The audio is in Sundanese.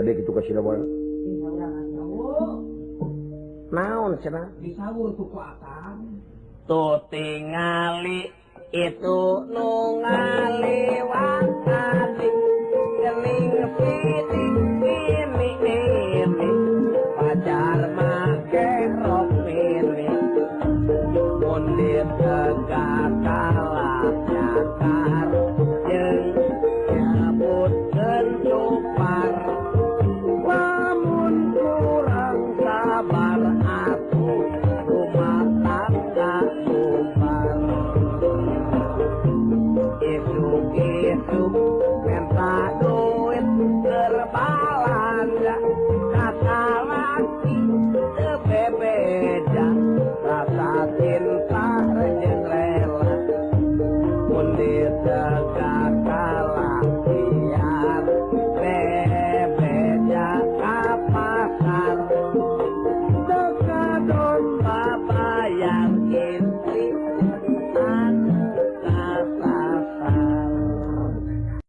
Kade kitu ka Sidamara. Naon cenah? Disawur tuh ku akang. Tuh tingali itu nu ngaliwat adik gening sidik.